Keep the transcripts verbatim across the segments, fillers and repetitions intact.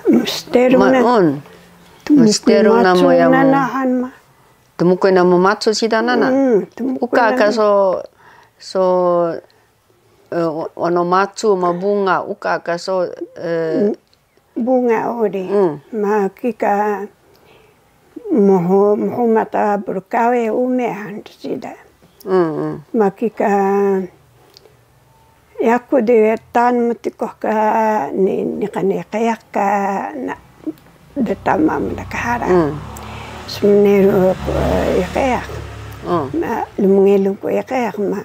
Msteru na. Un. Msteru namu yamu. Tmukuy namu macu siida nana. Uka ka so, so, wano macu ma bunga, uka ka so, bunga uri. Ma kika mhu-, mhumat brkawe ume han siida. Ma kika yaku de tan mtikuh ka ni, niqan iqeyaq ka na, de tama mda ka hara. Smneru ku iqeyaq. Ma lmngelung ku iqeyaq ma.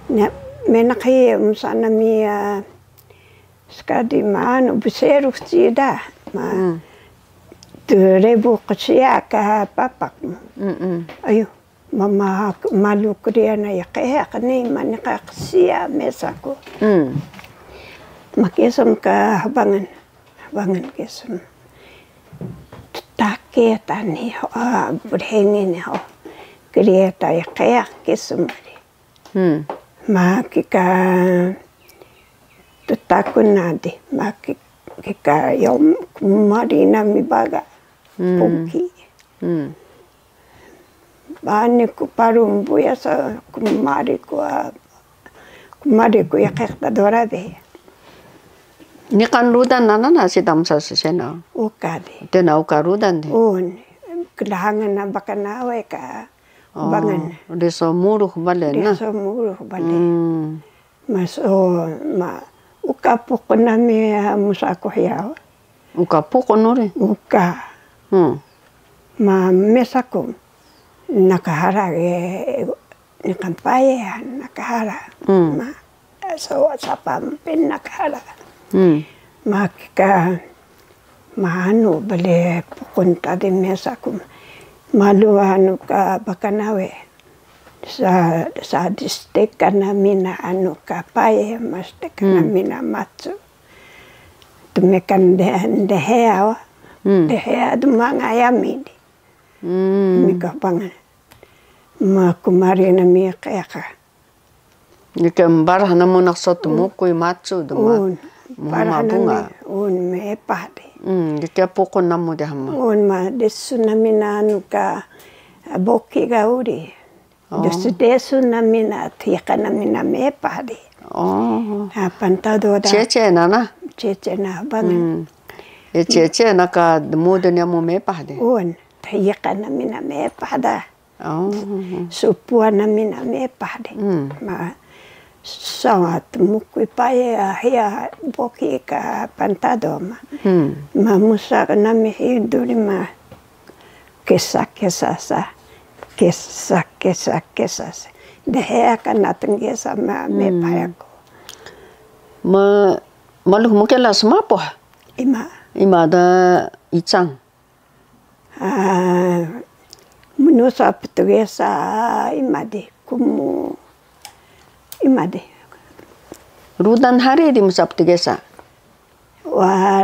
Na, menaq hiya msa nami, skadi maanu bseru siida ma. Trebu qsiya ka papak. Ayu, mama malu kriya na iqeyaq ni ma niqan qsiya mesa ku. Ma kesun ka hbangan, hbangan kesun. Ttake ta ni ho, brhengi ni ho. Kriya ta iqeyaq kesun mari. Ma kika ttakun na di, ma ki-, kika yom kmari nami baga. Pungki. Bani ku paru mbuya sa kmari ku, kmari ku iqeyaq ta dora de. Niqan rudan nana na siida msa sesena. Uka di. Tena uka rudan di. Un, klahangan na Bakanawe ka. Bangan. Riso murux bale na. Riso murux bale. Ma so, ma uka puqun nami, msa ku hiya. Uka puqun uri? Uka. Ma mesa ku naka hara ge, niqan paye naka hara. Ma so sapah mpin naka hara. Ma kika maanu bale puqun ta di mesa ku malu anu ka Bakanawe. Sa, sa di steka nami na anu ka paye, ma steka nami na macu. Tmekan de, dheya wa. Dheya dmanga yami di. Mika bangan. Ma kmari nami iqeyaq ka. Nika mbarah namu naq so tmukuy macu duma. Un, mhuma bunga. Un, meepah di. Nika puqun namu di hama. Un, ma desu nami na anu ka boki ga uri. Desu, desu nami na thiqa nami na meepah di. Pantado da. Cece na na. Cece na bangan. Cece na ka dmudul yamu meepah di. Un, thiqa nami na meepah da. Supuan nami na meepah di. Ma sawa tmukuy paye hiya boki ka pantado ma. Ma musa ka nami hiya duri ma kesa kesa sa. Kesa kesa kesa sa. Dheya ka na tnegesa ma meepah yaku. Ma, malu mkela smapuh. Ima. Ima da icang. Mnusa ptgesa, ima di, kumu, ima di. Rudan hari di msa ptgesa? Wa,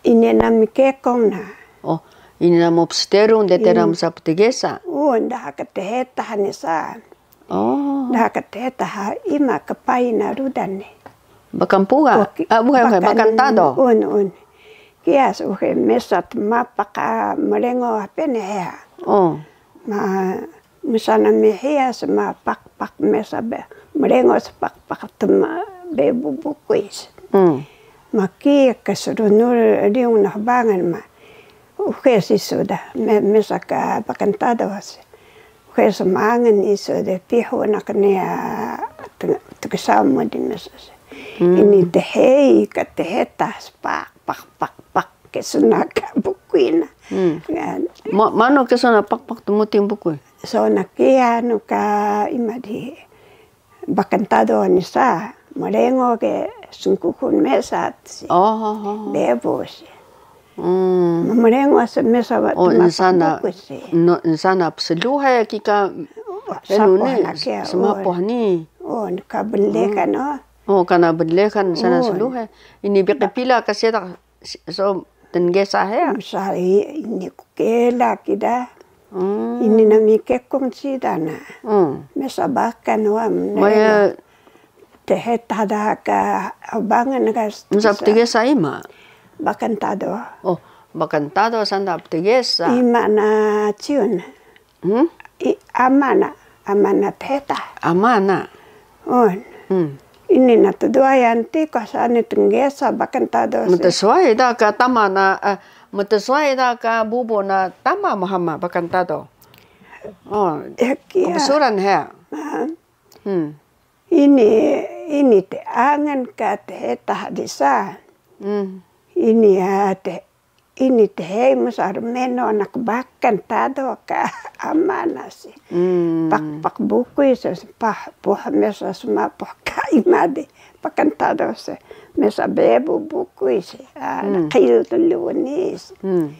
ini nami kekong na. O, ini nami psterung de tera msa ptgesa. O, nda ka theta ni sa. Daha ka theta ha ima ka payi na rudan ni. Bakan puga? Bukan, bukan, Bakan Tado. Un, un. Kiya suhe mesa tmapak ka mrengo hapeni heya. Ma, mesa nami hiya smapak pak mesa be, mrengo spak pak tma be bubukuy. Ma kiya ka srunul riyung na hbangan ma. Uxe si suda, mesa ka Bakan Tado si. Uxe smangan isu de pihu naq niya tgsamu di mesa si. Ini tehei ka teheta spak pak pak pak kesun na ka bukuy na. Manu kesun na pak pak tmuting bukuy? So na kiya nu ka ima di Bakan Tado ni sa, mrengo ke sngkuxun mesa si. Bebu si. Mrengo si mesa tmapak bukuy si. Nsana psluhe kika enu ni, smapuh ni. O, ka bnlekan o. O, kana bnlekan nsana sluhe. Ini biqi pila ka seediq so tngesa heya? Mesa ini ku kela kida. Ini nami kekong siida na. Mesa Bakan wa mnena. Maya teheta daha ka hbangan ka. Mesa ptgesa ima? Bakan Tado. Oh, Bakan Tado sanda ptgesa. Ima na Ciyun. Hmm? I, ama na, ama na Theta. Ama na. Un. Hmm. Ini na tduwa yan ti ko sani tnggesa Bakan Tado si. Mtswai da ka tama na, eh, mtswai da ka bubu na tama mhama Bakan Tado. Oh. Ya, kiya. Kbsuran he. Ah. Hmm. Ini, ini te angan ka Theta di sa. Hmm. Ini ya te Ini te hei mesa rmeno anak Bakan Tado ka ama na si. Hmm. Pak, pak bukuy si, pak, puh mesa smapuh ka ima di. Bakan Tado si. Mesa bebu bukuy si. Ah, hmm. Qiyil tluwan ni si. Hmm.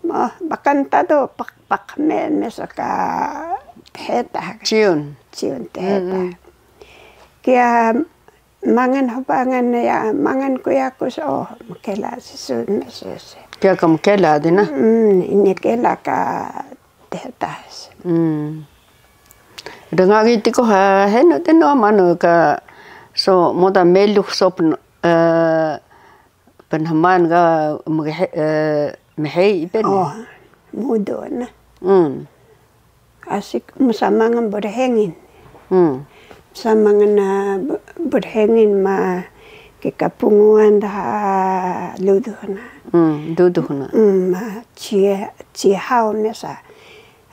Mo, Bakan Tado pak, pak me, mesa ka Theta. Ciyun. Ciyun Theta. Hmm, hmm. Kiya Mangan hbangan ya, mangan ku yaku so, oh, mkela si sun mesa si. Kiya ka mkela di na? Mm, ini kela ka Theta si. Mm. Rngagu tikuh, ha, henu tenu manu ka so moda melux so pen-, eh, pnhman ga mhe-, eh, mhei ipen. Oh, mudu na. Mm. Asi mesa mangan brhengin. Hmm. Mesa mangan, ah, b-, brhengin ma kika punguan daha luduh na. Hmm, luduh na. Hmm, ma ci, cihaw mesa,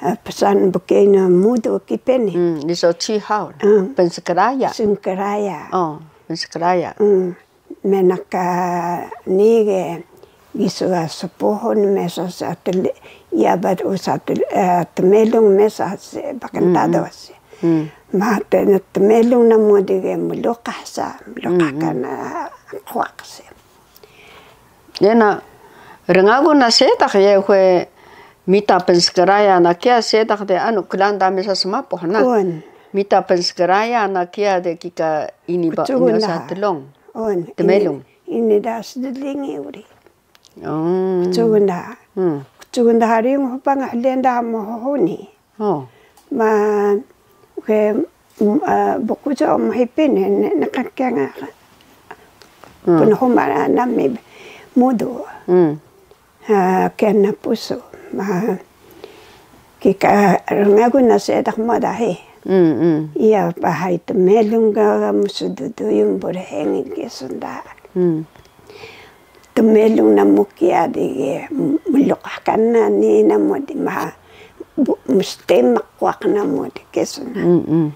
ah, psaan bkena mudu kipeni. Hmm, iso cihaw na. Hmm. Pnskraya. Pnskraya. Oh, pnskraya. Hmm. Menaka nige gisu ga spuhun mesa sa tel-, iya ba usa tel-, eh, tmelung mesa si Bakan Tado si. Mm. Ma te-, tmelung namu dige mluqah sa, mluqah kana quwaq si. Dena rngagu na seediq ye hwe mita pnskraya na kiya seediq de anu klaun dami sa smapuh na. Un. Mita pnskraya na kiya de kika ini ba, ini sa tlung. Un, tmelung. Ini, ini da sdlingi uri. Oh. Kcugun da. Hmm. Kcugun da hari nguhpang hlen da mhuni. Oh. Ma, ke, mm, ah, buku jo mhipin ne, ne, ne, kan kenga. Hmm. Pnhuma nami mudu. Hmm. Ha, kena pusu. Ma, kika rngagu na seediq moda he. Mm, mm. Iya, pahay tmelung ga msduduyun brhengin kesun da. Mm. Tmelung namu kiya dige, mluqah kana ni namu di ma, bu-, mstemaq quwaq namu di kesun. Mm, mm.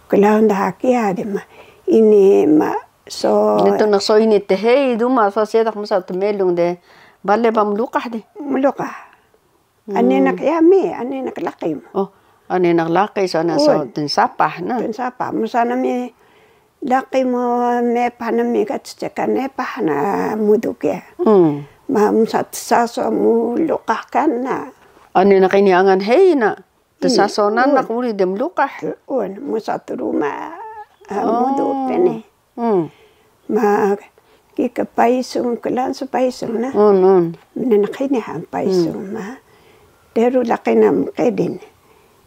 Klaun daha kiya di ma, ini ma, So, nitu naq so ini tehei duma so seediq mesa tmelung de, bale ba mluqah de. Mluqah. Hmm. Ani naq yami, ani naq laqi mu. Oh, ani naq laqi so na so tnsapah na. Tnsapah. Mesa nami laqi mu mepah nami ka cceka nepah na mudu ke. Hmm. Ma mesa tsaso mluqah kana. Ani naq ini angal hei na. Tsaso nanaq uri de mluqah. Un, mesa truma, ah, mudu peni. Hmm. Ma, kika paisung, klaun su paisung na. Un, un. Mnenaq ini ha paisung ma. Teru laqi na mqedin.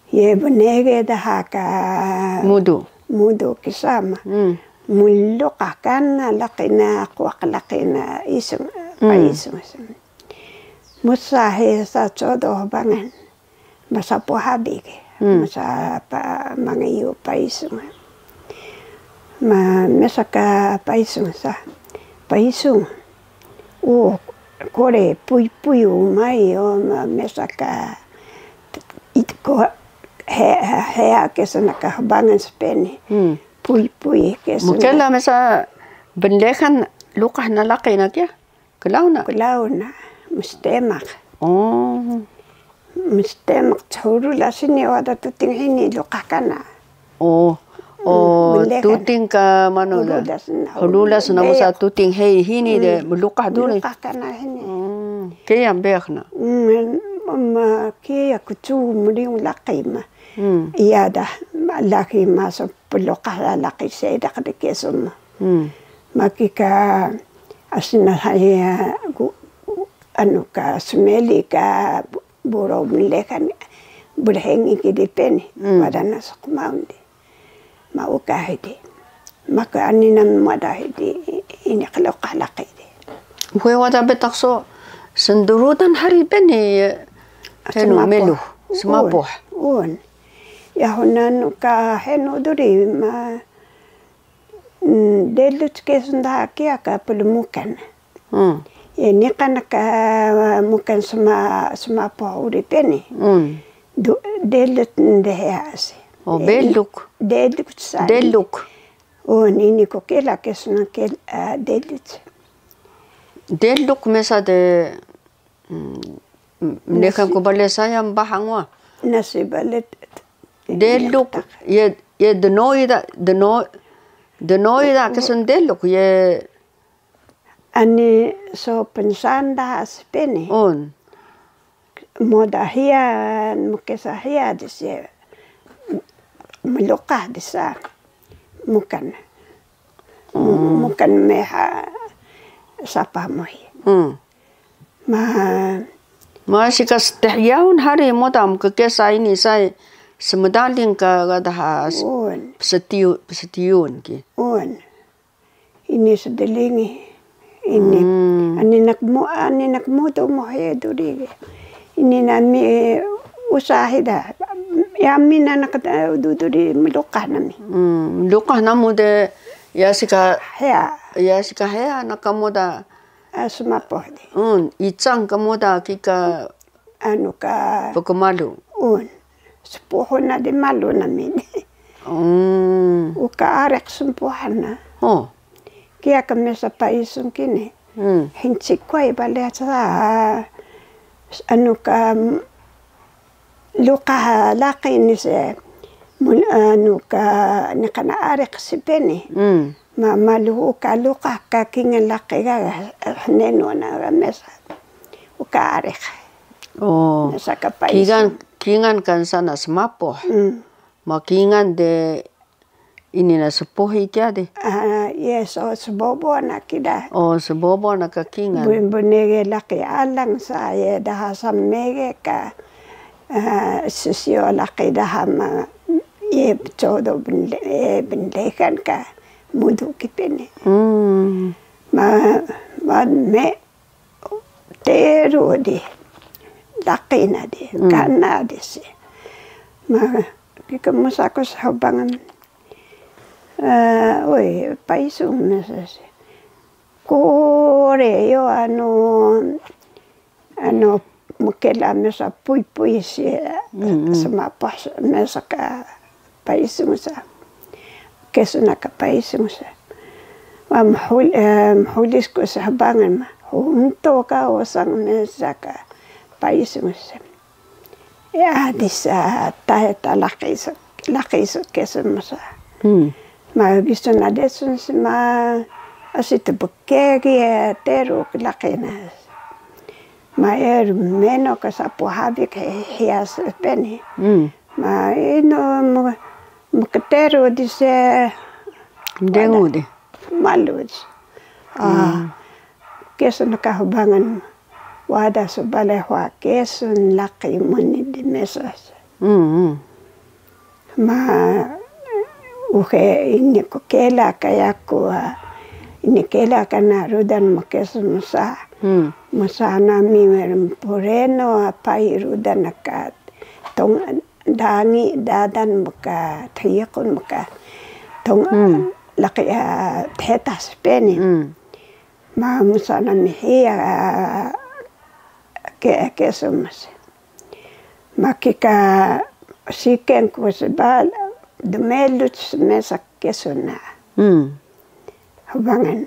Ye bnege daha ka mudu. Mudu kisa ma. Hmm. Mluqah kana laqi na, quwaq laqi na isung, paisung. Mesa he sa codo bangan. Mesa puhabi ke, hmm, mesa pa mangayu paisung. Ma, mesa ka paisung sa. Paisung. O, kore puipuy umay o, ma, mesa ka it-, ko he, heya kesun ka hbangan speni. Hmm. Puipuy kesun. Mkela mesa bnlehan luqah na laqi na kiya? Klaun na? Klaun na, mstemaq. Oh. Mstemaq, hlulas hini wada tuting hini luqah kana. Oh. Oh, tuting ka manu da? Hlulas na. Hlulas na mesa tuting hei hini de mluqah duri. Mluqah kana hini. Hmm. Kiya mbeyax na? Hmm, ma kiya kcu mriung laqi ma. Hmm. Iya da, laqi ma so pluqah laqi seediq de kesun ma. Hmm. Ma kika asi na saya gu-, anu ka smeli ka bu-, buro mlehan brhengin ki di peni, hmm, wada na sqmaun di. Ma uka hidi. Ma ka ani nan mada hidi, ini qluqah laqi di. Uxe wada betaq so sndrudan hari beni, henu smapuh. Melu, smapuh. Un. Ya hunanu ka henu duri ma, mm, deluc kesun daha kiya ka plmukan. Hmm. Ye niqan ka mukan sma, smapuh uri peni. Hmm. Du, deluc ndehe asi. Oh, beluk. Deluc sa. Deluk. Oh, ini ku kela kesun ke, ah, deluc. Deluk mesa de, mm, mnekan ku bale saya mbahang wa. Nasi bale. Deluk, ye, ye dnoi da, dno, dnoi da kesun deluk, ye. Ani so pnsaan daha asi peni. Un. Moda hiya, mkesa hiya disi, mluqah disa. Mukan. Mukan meha sapa muhi. Hmm. Ma. Ma si ka stehyaun hari moda mkkesa ini sai smdaling ka ga daha s-, pstiyu-, pstiyun ki. Un. Ini sdlingi. Ini. Hmm. Ani nak mu, ani nak mudu mo he duri. Ini nami usahi da. Ya mina nak duri mluqah nami. Hmm, mluqah namu de ya sika heya. Ya sika heya nak moda. Ah, smapuh de. Hmm, icang ka moda kika anu ka. Pkmalu. Un. Spuhun na di malu nami di. Mm. Uka ariq spuhan na. Oh. Kiya ka mesa paisung kini. Mm. Hinci kuai bale sa, anu ka, mm, luqah laqi ni se. Mun, anu ka, niqan ariq si peni. Mm. Ma, malu uka luqah ka kingan laqi gaga, eh, hnenu na ga mesa. Uka ariq. Oh. Mesa ka paisung. Kingan, kingan kan sana smapuh. Mm. Ma kingan de ini na spuhi kiya de. Ah, ye so sbobo na kida. Oh, sbobo na ka kingan. Bun-, bunege laqi alang sa ye daha samege ka, ah, sisiyo laqi daha ma ye codo bnle-, eh, bnlegan ka mudu ki peni. Hmm. Ma, ma me teru di, laqi na di, mm, kana di si. Ma, kika musa ku shubangan. Eh, oi, paisung mesa si. Kore yo anu, anu, mkela mesa pui-pui si, mm, mm, smapuh mesa ka paisung sa. Kesun na ka paisung sa. Ma mhul-, eh, mhulis ku shubangan ma. Hunto ka osang mesa ka paisung sa. Ya, disa tahe ta laqi su, laqi su kesun mesa. Hmm. Ma gisun na desun si ma asi tbkegi, eh, teru laqi na. Ma eru meno ka sapuh habik he-, hiya si peni. Hmm. Ma inu m-, mkteru di se. Mdengu di. Malu di. Ah, hmm, kesun ka hubangan wada su bale huwa kesun laqi muni di mesa si. Hmm, hmm. Ma uxe ini ku kela ka yaku, ah, ini kela ka na rudan mkesun mesa. Hmm. Mesa nami mer mpureno, ah, pai rudan ka tong dangi dadan mka thiqun mka tong, hmm, laqi, ah, thetas peni. Hmm. Ma mesa nami hiya, ah, ke, kesun mesa. Ma kika siken ku sbal, dmeluc mesa kesun na. Hmm. Hubangan.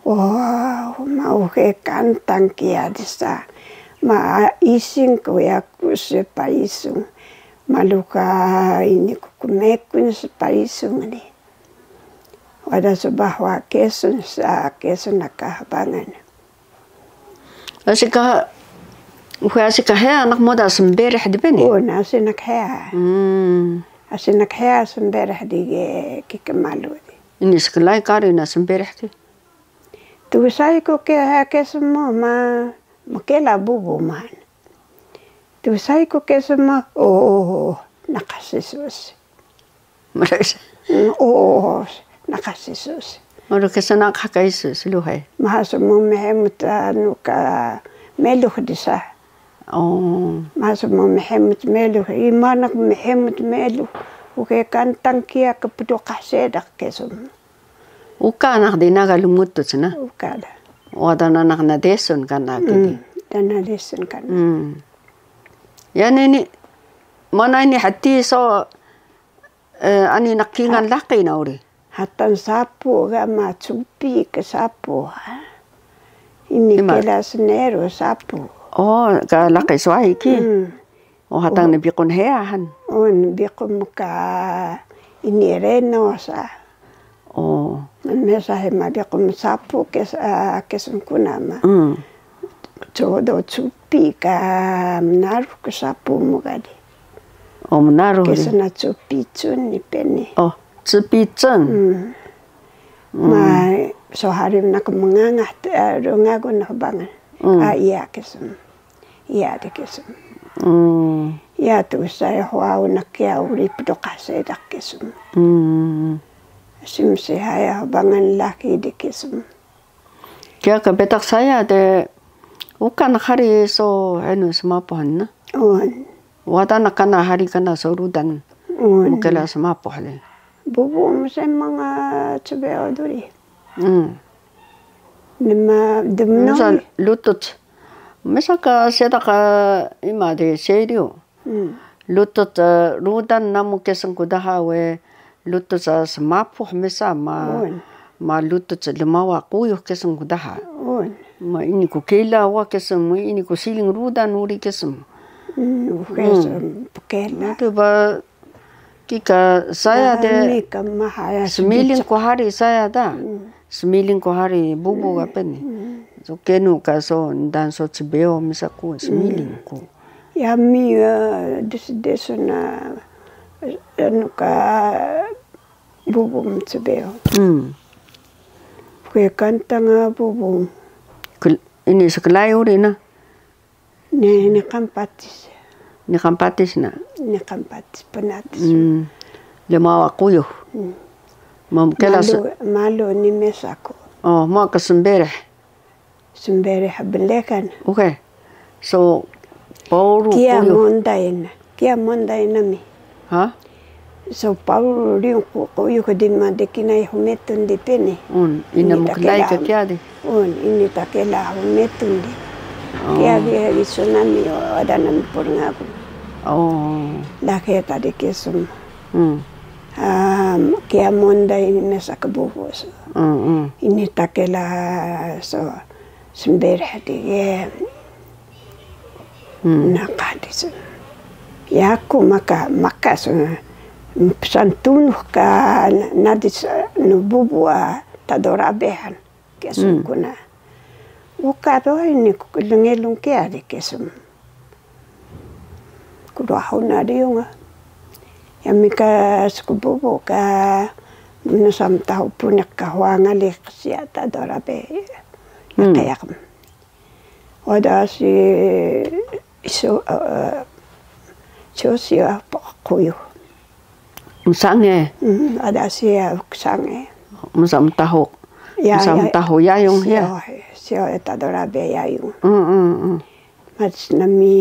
Wah, ma uxe kantang kiya desa. Ma ising ku yaku si paisung. Malu ka ini ku kmekun si paisung ni. Wada su bahwa kesun sa, kesun na ka hubangan. Asi ka, uxe asi ka heya nanaq moda smbereh di peni? Oh, na asi nanaq heya. Hmm. Asi nanaq heya smbereh di ge kika malu di. Ini sklai kari na smbereh ki. Tusai ku ke, kesun mu ma, mkela bubu man. Tusai ku kesun mu, oh, naqah si sus. Mereka. Mm, oh, naqah si sus. Uru kesun naq ka isu sluhe. Maha su mhemut anu ka melux di sa. Oh. Maha su mhemut melux. Ima naq mhemut melux. Uxe kantang kiya ka pduqah seediq kesun. Uka naq di naga lngutuc na. Uka da. Wada nanaq na desun kana kidi. Mm, dana desun kana. Mm. Ya nini, mana ini hati so, eh, ani naq kingal laqi na uri. Hatan sapu ga ma cupi ka sapu, ha. Ini kelas neru sapu. Oh, ka laqi swai ki. Mm. O hatang ni biqun heya han. Un biqun ka ini reno sa. Oh. Mesa he ma biqun sapu kes, ah, kesun kuna ma. Mm. Codo cupi ka mnaru ka sapu mu kadi. Oh, mnaru di. Kesun na cupi cun ni peni. Oh, cupi cun. Mm. Mm. Ma so hari mnaku mngangah, eh, rungagun na bangan. Mm. Ah, iya kesun. Iya de kesun. Mm. Iya tu saya huwa nak ya uri pduqah seediq kesun. Mm. Sim sihaya bangan laqi de kesun. Kiya ka betaq saya de uka naq hari so enu smapuh na. Un. Wada naq kana hari kana so rudan. Un. Mkela smapuh de. Bubu mesen manga cbeyo duri. Mm. Nema demno. Mesa lutuc. Mesa ka seediq ka ima de seriu. Mm. Lutuc, eh, rudan namu kesun ku daha we lutuc, eh, smapuh mesa ma, un, ma lutuc lmawa quyux kesun ku daha. Un. Ma ini ku kela wa kesun, ma ini ku siling rudan uri kesun. Mm, kesun pkela. Natu ba Kika saya de, smiling ku hari saya da. Smiling ku hari bubu ga peni. So kenu ka so ndan so cbeyo mesa ku smiling ku. Yami, eh, des, desu na, eh, anu ka bubu mcbeyo. Kue kantang, eh, bubu. Ini sekelai uri na. Ni, niqan patis. Niqan patis na? Niqan patis, pnatis. Mm. Lmawa quyux. Mm. Malu, malu ni mesa ku. Oh, ma ka smbereh. Smbereh blekan. Uxe. So, paru quyux. Kiya monday na. Kiya monday nami. Ha? So paru riyung ku, quyux di ma de kinai hmetun di peni. Un, ina mklai ka kiya di. Un, ini ta kela hmetun di. Oh. Kiya, kiya, isu nami o, ada nami purngaku. Oh. Laqi ta de kesun. Hmm. Ah, kiya monday ini mesa ka bubu. Hmm, hmm. Ini ta kela so smbereh di, eh, Hmm. Naqah di sun. Yaku maka, maka sun, mpsan tunux ka nadis nu bubu, ah, Tado Rabe han. Kesun ku na. Uka do ini ku lnglung kiya di kesun. Ku do ahun na riyung, ah. Yami ka sku bubu ka mnusam tahu puniq ka huwa ngali qsiya Tado Rabe. Hmm. Kayak. Wada si isu, eh, siyo siyo quyux. Msange. Mm, wada si, eh, msange. Msa mtahu. Ya, msa mtahu yayung ya. Siyo, siyo Tado Rabe yayung. Mm, mm, mm. Mas nami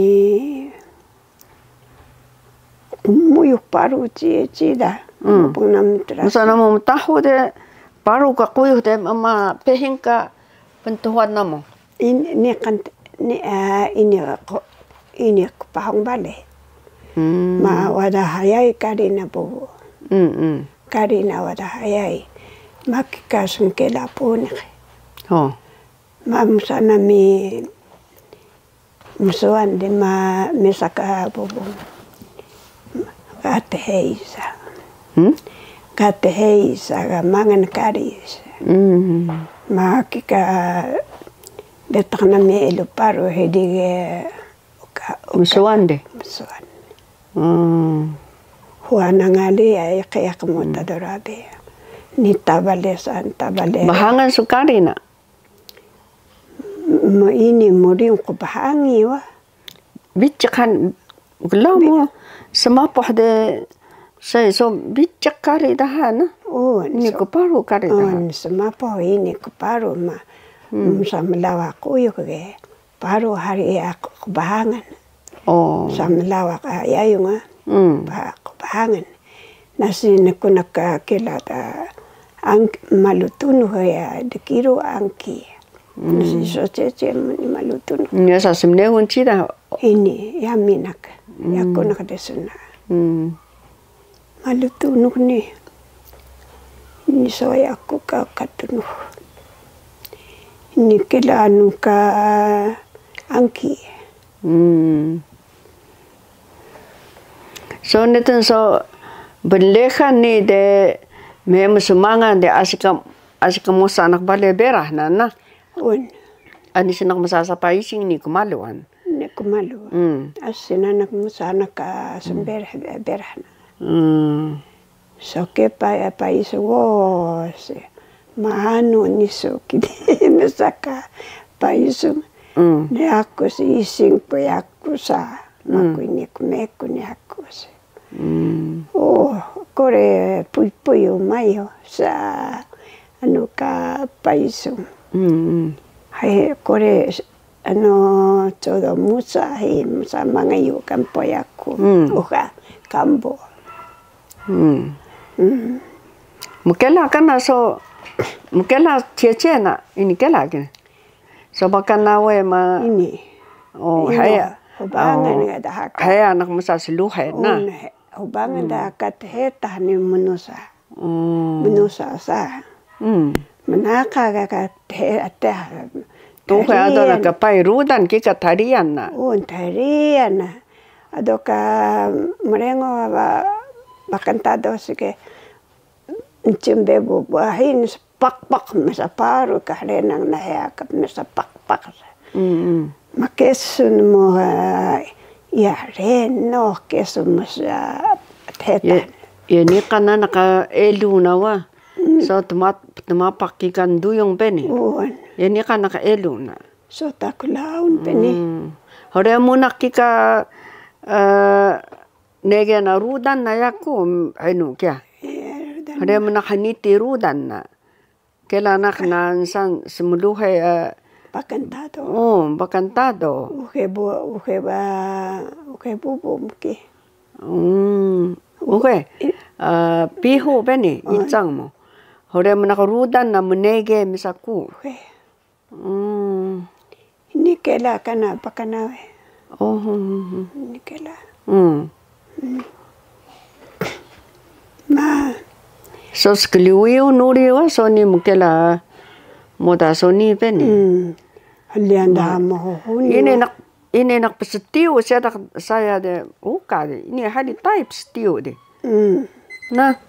Qmuyux paru ci, ci da. Mm. Msa namu mtahu de paru ka quyux de ma, ma pehing ka pntuhuan namu. Ini, ini kan, ini, eh, ini ko, ini qpahung bale. Mm. Ma wada hayay kari na bubu. Mm, mm. Kari na wada hayay. Ma kika sngkela puniq. Oh. Ma msa nami Msuwan di ma, mesa ka bubu. Ka tehei sa. Hmm? Ka tehei sa ga mangan kari sa. Hmm. Ma kika betaq nami elu paru hedi ge uka, uka. Msuwan di? Msuwan. Hmm. Huwa na ngali ya iqi yak mu Tado Rabe. Ni tabale sa, tabale. Bahangan su kari na? Mo ini mo riyung qbahangi wa. Biciq han, glo mu smapuh de Sai, so bicak kari daha na? Un, ini so, ku paru kari daha. Un, smapuh ini ku paru ma. Hmm. Msa mlawa kuyuh ge. Paru hari aku qbahangan. Oh. Msa mlawa ka yayung, ah. Hmm. Pa qbahangan. Nasi naku naka kela ta ang-, malu tunux ya dkiru angki. Hmm. Nasi so cece mani malu tunux. Nya sa smnehun cida. Ini, yami naka. Hmm. Yaku naka desuna. Hmm. Malu tunux ni. Ini so yaku ka, ka tunux. Ini kela anu ka angki. Hmm. So netun so bnlehan ni de memu smangan de asi ka, asi ka musa anak bale berah na na. Un. Ani sinak msa sa paising ni kmaluan. Ni kmalu. Hmm. Asi nanak musa anak ka smbere berah na. Hmm. So ke pa, paisung, o, se. Maanu ni so kidi mesa ka paisung. Hmm. Ni aku si ising pe aku sa. Hmm. Maku ini ku meku ni aku si. Hmm. O, kore puipuyu mayo sa anu ka paisung. Hmm, hmm. Hai, kore ano, codo musa, hi, musa mangayu kampo yaku. Hmm. Uka, kampo. Hmm. Hmm. Mkela kana so, mkela cece na, ini kela kini. So baka nawe ma. Ini. Oh, ino, haya. Hubangan. Oh. Ga daha ka. Haya anak musa sluhe na. Un, he, hubangan. Hmm. Daha ka teheta ni mnusa. Hmm. Mnusa sa. Hmm. Mnaka ga ka te, te, tuhe ado na ka pai rudan kika tarian na. Un, tarian na. Ado ka mrengo ba, bakan tado sike ncim bebu bahin sepak pak mesa paru ka hrenang na hea ka mesa pak pak. Hmm, hmm. Makesun mu, eh, ya reno kesun mu sa tetan. Ye, ye niqan nanaq ka elu na wa. Mm. So tma-, tmapak kika nduyung peni. Un. Ye niqan nanaq ka elu na. So ta klaun peni. Mm. Hore mu naq kika, eh, nege na rudan na yaku, mm, inu kiya. Ye, rudan. Hore mu naq niti rudan na. Kela naq na nsan smluhe, eh, bakan tado. Oh, bakan tado. Uxe bu-, uxe ba, uxe bubu mu ki. Mm, uxe. I- eh, pihu peni, oh, icang mu. Hore mu naq rudan na mnege mesa ku. Uxe. Mm. Ini kela kana pakana we. Oh, hmm, hmm, hmm. Ini kela. Hmm. Hmm. Ma. So skliwiu nuri wa so ni mkela moda so ni peni. Hmm. Halian da ma, mo huni ini wa. Naq, ini naq pstiu saya dak, saya de uka de. Ini hari tai pstiu de. Hmm. Na.